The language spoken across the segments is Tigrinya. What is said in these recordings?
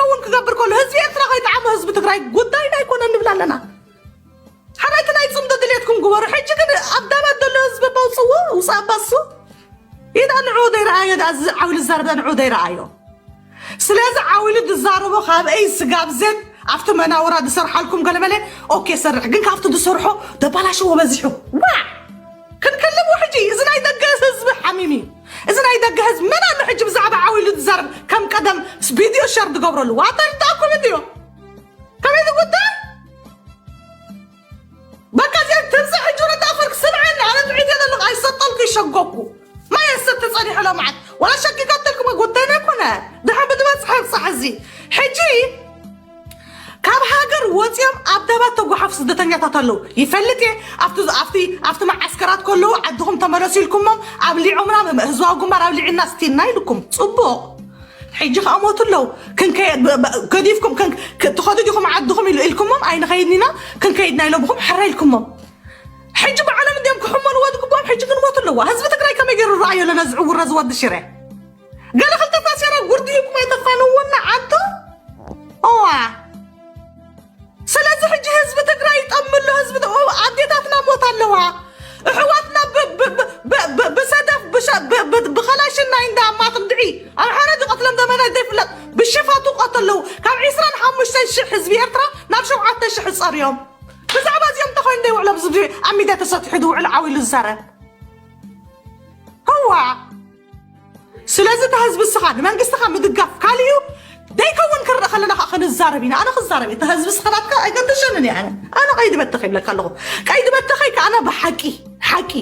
እውን ክገብር ከሎ ህዝቢ ኤርትራ ከይጠዓሞ ህዝቢ ትግራይ ጉዳይና ኣይኮነን ንብል ኣለና። ሓራይቲ ናይ ጽምዶ ድሌትኩም ግበሩ። ሕጂ ግን ኣብ ዳባት ዘሎ ህዝቢ በውፅዎ ውፃእ ባሱ ኢዳ ንዑ ደይረኣዮ ዳ እዚ ዓውሊ ዝዛረብ ንዑ ደይረኣዮ። ስለዚ ዓውሊ ዝዛረቦ ካብ ኣይ ስጋብ ዘን ኣብቲ መናውራ ዝሰርሓልኩም ገለመለ ኦኬ ሰርሕ ግን ካብቲ ዝሰርሖ ደባላሽዎ በዚሑ ዋ ክንከልም ሕጂ እዚ ናይ ደገ ህዝቢ ሓሚሚ እዚ ናይ ደገ ህዝቢ መን ኣሎ ሕጂ ብዛዕባ ዓውሊ ዝዛረብ ከም ቀደም ቪድዮ ሸር ዝገብረሉ ዋታ ይጣኩም እንድዮ ከመይ ዝጉዳይ በቃ እዚኣ ትምፅእ ሕጂ ወረዳ ኣፈር ክስምዐኒ ኣነ ብዒት ዘለኹ ኣይሰጠልኩ ይሸጎኩ ማየ ሰብ ተፀኒሐ ሎምዓት ወላ ሸኪካተልኩም ጉዳይና ኣይኮነ ድሓ ብዝበፅሐ ብፃሕ እዚ ሕጂ ካብ ሃገር ወፂኦም ኣብ ደባት ተጓሓፉ ስደተኛታት ኣለዉ ይፈልጥ እየ ኣብቲ ኣብቲ ኣብቲ መዓስከራት ከለዉ ዓድኹም ተመለሱ ኢልኩሞም ኣብሊዖምና ህዝባዊ ግንባር ኣብሊዕና ስቲልና ኢልኩም ፅቡቕ ሕጂ ከዓ ሞቱ ኣለዉ ክንከ- ብ- ብ- ገዲፍኩም ክን- ክ- ትኸዱ ዲኹም ዓድኹም ኢሉ ኢልኩሞም ኣይንኸይድን ኢና ክንከይድና ኢሎምኹም ሕረ ኢልኩሞም ሕጂ ባዕሎም እንዲዮም ክሕመልዎ ዝግብኦም ሕጂ ግን ሞቱ ኣለዋ ህዝቢ ትግራይ ከመይ ገይሩ ረኣዮ ኣሎ ነዚ ዕውረ ዝወዲ ሽረ ገለ ክልተ ታሴረ ጉርዲ ሂብኩም ኣይተፋንውና ዓዱ እዋ ስለዚ ሕጂ ህዝቢ ትግራይ ይጠምሎ ህዝቢ ኣዴታትና ሞት ኣለዋ እሕዋትና ብሰደፍ ብኸላሽናይ እንዳ ማትምድዒ ኣምሓራ ዝቐትሎም ዘመናት ዘይፍለጥ ብሽፋቱ ቀተለዉ ካብ ዒስራን ሓሙሽተን ሽሕ ህዝቢ ኤርትራ ናብ ሸውዓተ ሽሕ ዝፀርዮም ብዛዕባ እዚኦም እንተኮይኑ ዘይውዕሎም ኣብ ሚድያ ተሰቲሑ ዝውዕል ዓው ኢሉ ዝዛረብ ህዋ ስለዚ እታ ህዝቢ እስኻ ንመንግስትኻ ምድጋፍ ካልእ እዩ ደይከውን ክረእ ከለና ከዓ ክንዛረብ ኢና ኣነ ክዛረብ እየ እታ ህዝቢ እስኻ ናትካ ኣይገድሸንን እየ ኣነ ኣነ ቀይዲ በተኸ ይብለካ ኣለኹ ቀይዲ በተኸይ ከኣነ ብሓቂ ሓቂ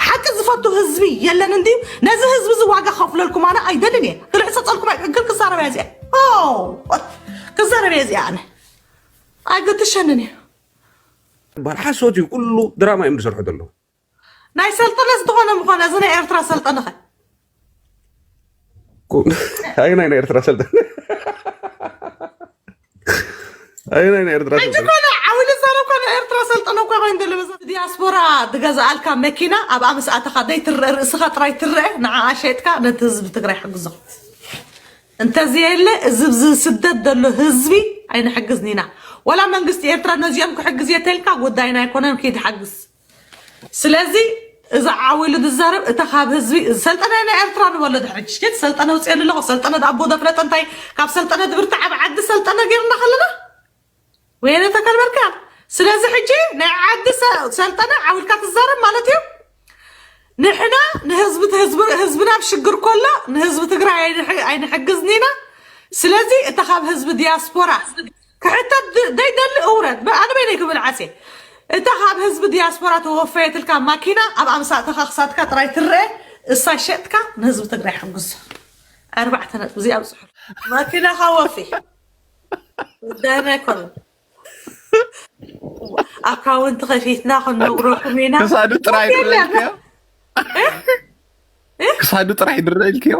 ሓቂ ዝፈቱ ህዝቢ የለን እንድዩ ነዚ ህዝቢ እዚ ዋጋ ከፍለልኩም ኣነ ኣይደልን እየ ክልሕፀፀልኩም ኣይሕግር ክዛረብ እያ እዚኣ ክዛረብ እየ እዚኣ ኣነ ኣይገድሸንን እየ ባል ሓሶት እዩ ኩሉ ድራማ እዮም ዝሰርሑ ዘለዉ ናይ ሰልጠነ ዝተኾነ ምኾነ እዚ ናይ ኤርትራ ሰልጠነ ኸ ኣየናይ ናይ ኤርትራ ሰልጠነ ኣየናይ ናይ ኤርትራ ሕጂ ሰልጠነ ኮነ ዓውሊ ዛረብ ኮነ ኤርትራ ሰልጠነ እኳ ኮይን ዘሎ በዛ ዲያስፖራ ድገዝኣልካ መኪና ኣብኣ ምስ ኣተኻ ደይ ትረአ ርእስኻ ጥራይ ትረአ ንዓኣ ሸጥካ ነቲ ህዝቢ ትግራይ ሕግዞ እንተዘየለ እዚ ስደት ዘሎ ህዝቢ ኣይንሕግዝን ኢና ወላ መንግስቲ ኤርትራ ነዚኦም ክሕግዝ እየ ተልካ ጉዳይና ኣይኮነን ኪድ ሓግዝ ስለዚ እዚ ዓው ኢሉ ዝዛረብ እታ ካብ ህዝቢ ሰልጠነ ናይ ኤርትራ ንበሎ ድሕሪ ሽት ሰልጠነ ውፅኤ ኣለኹ ሰልጠነ ኣቦ ዘፍለጠ እንታይ ካብ ሰልጠነ ድብርታ ዓብ ዓዲ ሰልጠነ ገይርና ከለና ወየነ ተከልበልካ ስለዚ ሕጂ ናይ ዓዲ ሰልጠነ ዓው ኢልካ ትዛረብ ማለት እዩ ንሕና ንህዝቢ ህዝብና ኣብ ሽግር ኮሎ ንህዝቢ ትግራይ ኣይንሕግዝን ኢና ስለዚ እታ ካብ ህዝቢ ዲያስፖራ ክሕተት ዘይደሊ እውረት ኣነ በይነይ ክብል ዓሴ እታ ካብ ህዝቢ ዲያስፖራ ተወፈየትልካ ማኪና ኣብ ኣምሳእተኻ ክሳትካ ጥራይ ትረአ እሳ ሸጥካ ንህዝቢ ትግራይ ሕጉዝ ኣርባዕተ ነጥቢ እዚኣ ኣብፅሑ ማኪናኻ ወፊ ጉዳይና ኣይኮነን ኣካውንት ከፊትና ክንነግረኩም ኢና ክሳዱ ጥራይ ክሳዱ ጥራሕ ይድረ ኢልክዮ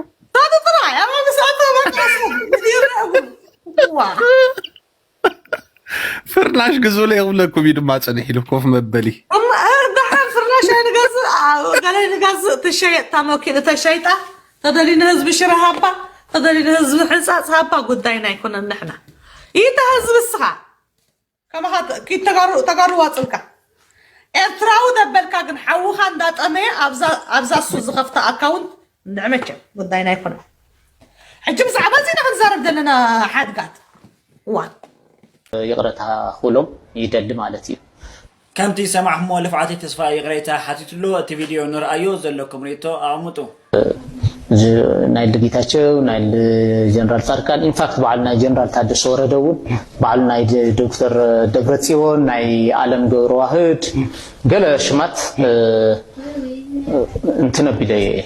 ፍርናሽ ግዙለ ይብለኩም እዩ ድማ ፀኒሕ ኢሉ ኮፍ መበሊ ደሓን ፍርናሽ ኣይንገዝእ ገለ ንገዝእ ትሸየጥ ታመኪን እተሸይጣ ተደሊ ንህዝቢ ሽረ ሃባ ተደሊ ንህዝቢ ሕንፃፅ ሃባ ጉዳይና ኣይኮነን ንሕና ይተ ህዝቢ እስኻ ከማኻ ኪድ ተጋሩ ተጋሩ ዋፅልካ ኤርትራዊ ደበልካ ግን ሓውኻ እንዳጠመየ ኣብዛ ኣብዛ እሱ ዝኸፍታ ኣካውንት እንድዕመቸ ጉዳይና ኣይኮነ ሕጂ ብዛዕባ እዚ ኢና ክንዛረብ ዘለና ሓድጋት እዋ ይቕረታ ክብሎም ይደሊ ማለት እዩ። ከምቲ ዝሰማዕኹምዎ ልፍዓተይ ተስፋ ይቕሬታ ሓቲቱሎ እቲ ቪድዮ ንርኣዮ ዘለኩም ርእይቶ ኣቐምጡ። ናይ ልደ ጌታቸው ናይ ጀነራል ፃድቃን ኢንፋክት በዓሉ ናይ ጀነራል ታደሰ ወረደ እውን በዓሉ ናይ ዶክተር ደብረፅዮን ናይ ኣለም ገብረዋህድ ገለ ሽማት እንትን ኣቢለዮ እየ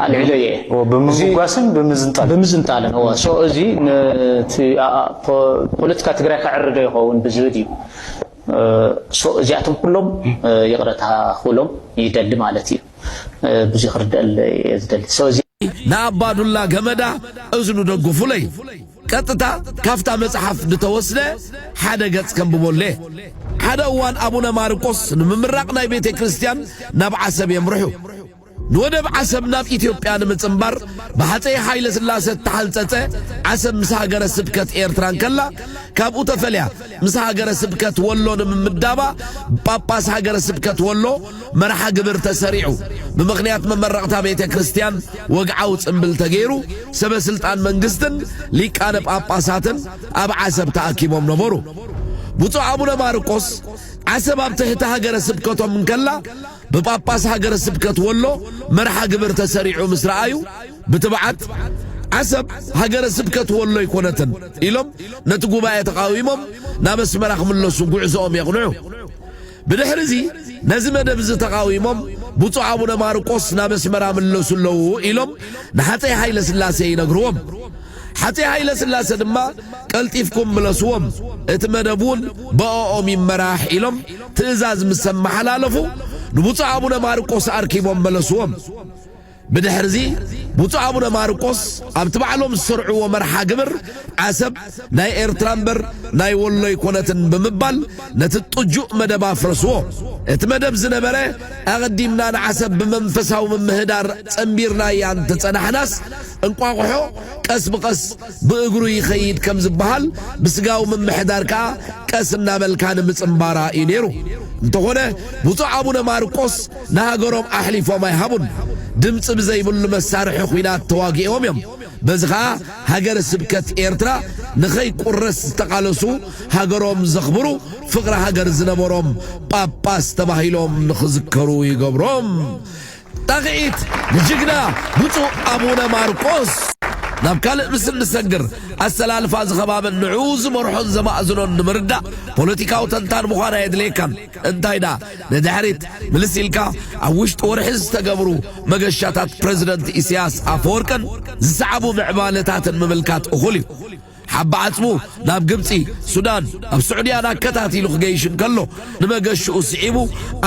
ኣልዒለዮ እየ ብምምጓስን ብምዝንጣል ብምዝንጣልን እወ so እዚ ፖለቲካ ትግራይ ከዕርዶ ይኸውን ብዝብል እዩ so እዚኣቶም ኩሎም ይቕረታ ክብሎም ይደሊ ማለት እዩ ብዙ ክርደአለ እየ ዝደሊ so እዚ ንኣባዱላ ገመዳ እዝኑ ደግፉለይ ቀጥታ ካብታ መጽሓፍ ዝተወስደ ሓደ ገጽ ከንብቦለ ሓደ እዋን ኣቡነ ማርቆስ ንምምራቕ ናይ ቤተ ክርስቲያን ናብ ዓሰብ የምርሑ ንወደብ ዓሰብ ናብ ኢትዮጵያ ንምጽንባር ብሃፀይ ሃይለ ስላሰ እተሓንጸጸ ዓሰብ ምስ ሃገረ ስብከት ኤርትራ እንከላ፣ ካብኡ ተፈልያ ምስ ሃገረ ስብከት ወሎ ንምምዳባ ጳጳስ ሃገረ ስብከት ወሎ መርሓ ግብር ተሰሪዑ። ብምኽንያት መመረቕታ ቤተ ክርስቲያን ወግዓዊ ጽምብል ተገይሩ፣ ሰበ ስልጣን መንግስትን ሊቃነ ጳጳሳትን ኣብ ዓሰብ ተኣኪቦም ነበሩ። ብፁዕ ኣቡነ ማርቆስ ዓሰብ ኣብ ትሕቲ ሃገረ ስብከቶም እንከላ፣ ብጳጳስ ሃገረ ስብከት ወሎ መርሓ ግብር ተሰሪዑ ምስ ረኣዩ፣ ብትብዓት ዓሰብ ሃገረ ስብከት ወሎ ኣይኮነትን ኢሎም ነቲ ጉባኤ ተቓዊሞም ናብ ኣስመራ ክምለሱ ጉዕዞኦም የቕንዑ። ብድሕሪ እዚ ነዚ መደብ እዚ ተቓዊሞም ብፁዕ ኣቡነ ማርቆስ ናብ ኣስመራ ምለሱ ኣለዉ ኢሎም ንሓፀይ ሃይለ ስላሴ ይነግርዎም። ሓፀይ ሃይለ ስላሴ ድማ ቀልጢፍኩም ምለስዎም፣ እቲ መደብ እውን ብኦኦም ይመራሕ ኢሎም ትእዛዝ ምስ ኣመሓላለፉ ንብፁዕ ኣቡነ ማርቆስ ኣርኪቦም መለስዎም። ብድሕርዚ ብፁዕ ኣቡነ ማርቆስ ኣብቲ ባዕሎም ዝሰርዕዎ መርሓ ግብር ዓሰብ ናይ ኤርትራ እምበር ናይ ወሎ ኣይኮነትን ብምባል ነቲ ጥጁእ መደብ ኣፍረስዎ። እቲ መደብ ዝነበረ ኣቐዲምና ንዓሰብ ብመንፈሳዊ ምምህዳር ጸንቢርናያ እንተጸናሕናስ እንቋቑሖ ቀስ ብቐስ ብእግሩ ይኸይድ ከም ዝበሃል ብስጋዊ ምምሕዳር ከኣ ቀስ እናበልካ ንምጽንባራ እዩ ነይሩ። እንተኾነ ብፁዕ ኣቡነ ማርቆስ ንሃገሮም ኣሕሊፎም ኣይሃቡን። ድምፂ ብዘይብሉ መሳርሒ ኲናት ተዋጊኦም እዮም። በዚ ኸዓ ሃገረ ስብከት ኤርትራ ንኸይቁረስ ዝተቓለሱ፣ ሃገሮም ዘኽብሩ፣ ፍቕሪ ሃገር ዝነበሮም ጳጳስ ተባሂሎም ንኽዝከሩ ይገብሮም። ጣቕዒት ንጅግና ብፁዕ ኣቡነ ማርቆስ። ናብ ካልእ ምስ እንሰግር፣ ኣሰላልፋ እዚ ኸባብን ንዕኡ ዝመርሖን ዘማእዝኖን ንምርዳእ ፖለቲካዊ ተንታን ምዃን ኣየድልየካን። እንታይ ደኣ ንድሕሪት ምልስ ኢልካ ኣብ ውሽጢ ወርሒ ዝተገብሩ መገሻታት ፕረዚደንት ኢሳያስ ኣፈወርቅን ዝሰዓቡ ምዕባለታትን ምምልካት እኹል እዩ። ሓባ ዓጽሙ ናብ ግብጺ፣ ሱዳን፣ ኣብ ስዑድያን ኣከታቲሉ ክገይሽ እንከሎ፣ ንመገሽኡ ስዒቡ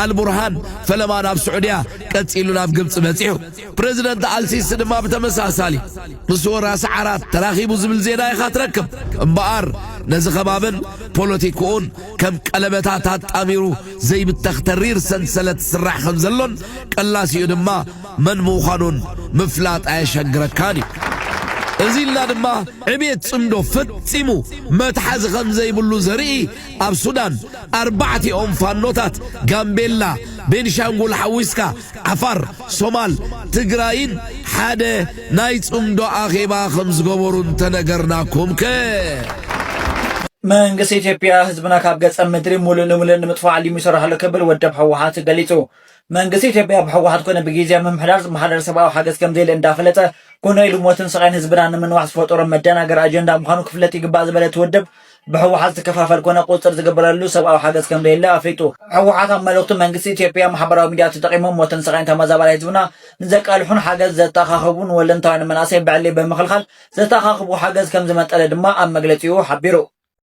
ኣልቡርሃን ፈለማ ናብ ስዑድያ፣ ቀጺሉ ናብ ግብጺ በጺሑ። ፕረዚደንት ኣልሲሲ ድማ ብተመሳሳሊ ምስ ወራስ ዓራት ተራኺቡ ዝብል ዜና ኢኻ ትረክብ። እምበኣር ነዚ ከባብን ፖለቲክኡን ከም ቀለበታት ኣጣሚሩ ዘይብተኽ ተሪር ሰንሰለት ዝስራሕ ከም ዘሎን ቀላሲኡ ድማ መን ምዃኑን ምፍላጥ ኣየሸግረካን እዩ። እዚ ኢልና ድማ ዕቤት ጽምዶ ፈጺሙ መትሓዚ ከም ዘይብሉ ዘርኢ ኣብ ሱዳን ኣርባዕቲኦም ፋኖታት ጋምቤላ፣ ቤንሻንጉል ሓዊስካ ዓፋር፣ ሶማል፣ ትግራይን ሓደ ናይ ጽምዶ ኣኼባ ከም ዝገበሩ እንተነገርናኩምከ? መንግስቲ ኢትዮጵያ ህዝብና ካብ ገጸ ምድሪ ሙሉእ ንሙሉእ ንምጥፋእ ዓሊሙ ይሰርሕ ኣሎ ክብል ውድብ ህወሓት ገሊጹ። መንግስቲ ኢትዮጵያ ብህወሓት ኮነ ብግዝያዊ ምምሕዳር ዝመሓደር ሰብኣዊ ሓገዝ ከም ዘየለ እንዳፈለጠ፣ ኮነ ኢሉ ሞትን ስቓይን ህዝብና ንምንዋሕ ዝፈጠሮ መደናገሪ ኣጀንዳ ምዃኑ ክፍለጥ ይግባእ ዝበለ እቲ ውድብ፣ ብህወሓት ዝከፋፈል ኮነ ቁፅፅር ዝግበረሉ ሰብኣዊ ሓገዝ ከም ዘየለ ኣፍሊጡ። ህወሓት ኣብ መልእኽቱ፣ መንግስቲ ኢትዮጵያ ማሕበራዊ ሚድያ ተጠቒሞም ሞትን ስቓይን ተመዛባላይ ህዝብና ንዘቃልሑን ሓገዝ ዘተኣኻኽቡን ወለንታውያን መናእሰይ ብዕሊ ብምኽልኻል ዘተኣኻኽቡ ሓገዝ ከም ዝመጠለ ድማ ኣብ መግለፂኡ ሓቢሩ።